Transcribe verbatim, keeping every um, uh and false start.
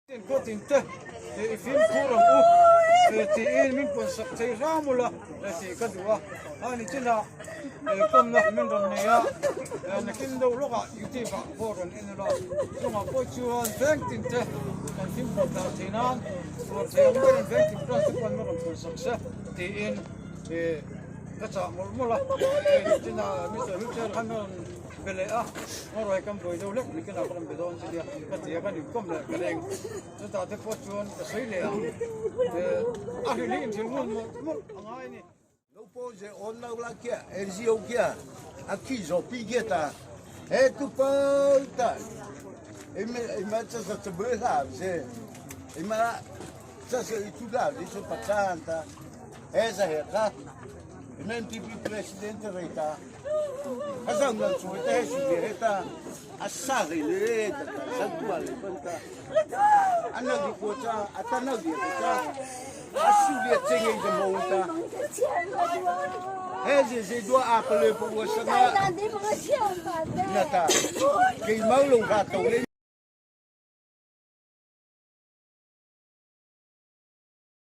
Tin ko tin te, e, i fimkhur ram u, e, ti ei min puansak thei ram u la, e, ti ka duah a. Ani tina, e, kawmna min ram nei a, e, na kin do lo ka, YouTube ah, bawr ran en la. Chunga pawi chuan veng tin te, kan fimkhur ta thei nan, ko thei ang ber veng tin te, ti puan ma ram puansak se, ti in, e, ka chah mawlh mawlh a. E, tina, mi sa hu chel han ram, Bele a, mawroi kan boi do le, ni kana kan be do an si dia, ka tia kan in kom le, ka leng. Chuta te pawh chuan ka sawi leh ang. Eh, a hrilh hi in thil ngun mawlh mawlh a ngai ni. Lo pawh ze awn lo la kia, N G O kia, a khi zawpi kia ta. He tu pau ta. Eima, eima cha sa cha be hla ze. Eima cha sa i tu la, ni so pa chan ta. He za he kha. Eima N P P president rei ta. A zang nang chu ta he su le he ta. A sa le le ta ta, sa tua le pan ta. A na di ko cha, a ta na di ko cha. A su le che nge de mo ta. He ze ze dua a pa le pa wa sa na. Na ta. Kei mau lo ka to le.